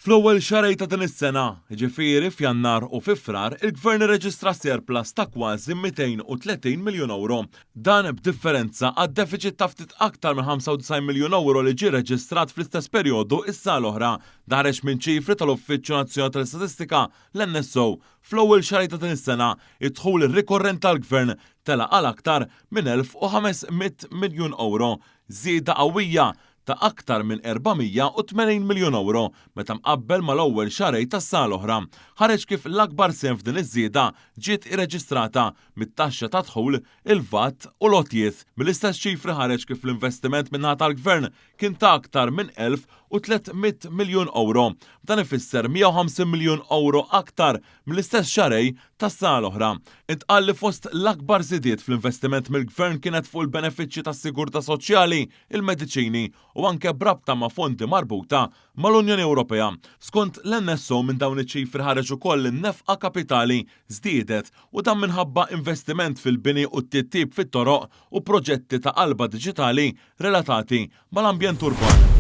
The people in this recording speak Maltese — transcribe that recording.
Fl-ewwel xahrejn ta' din is-sena, jiġifieri f'Jannar u fi Frar, il-Gvern irreġistra surplus ta' kważi 230 miljun ewro. Dan b'differenza għad-defiċit ta' ftit aktar minn 95 miljun ewro li ġie rreġistrat fl-istess perjodu s-sena l-oħra. Dan ħareġ minn ċifri tal-Uffiċċju Nazzjonali tal-Istatistika, l-NSO. Fl-ewwel xahrejn ta' din is-sena, id-dħul rikorrent tal-Gvern tela' għal aktar minn 1,500 miljun ewro, żieda qawwija ta' aktar minn 480 miljun ewro meta mqabbel mal-ewwel xahrejn tas-sena l-oħra. Ħareġ kif l-akbar sehem f'din iż-żieda ġiet irreġistrata mit-taxxa tad-dħul, il-VAT u l-għotjiet. Mill-istess ċifri ħareġ kif l-investiment min-naħa tal-Gvern kien ta' aktar minn 1,300 miljun ewro. B'dan ifisser 150 miljun ewro aktar mill-istess xahrejn tas-sena l-oħra. Intqal li fost l-akbar żidiet fl-investiment mill-Gvern kienet fuq il-benefiċċji tas-sigurtà soċjali, il-mediċini u anke b'rabta ma' fondi marbuta mal-Unjoni Ewropea. Skont l-NSO minn dawn iċ-ċifri ħareġ ukoll li n-nefqa kapitali żdiedet u dan minħabba investiment fil-bini u t-titjib fit-toroq u proġetti ta' qalba diġitali relatati mal-ambjent urban.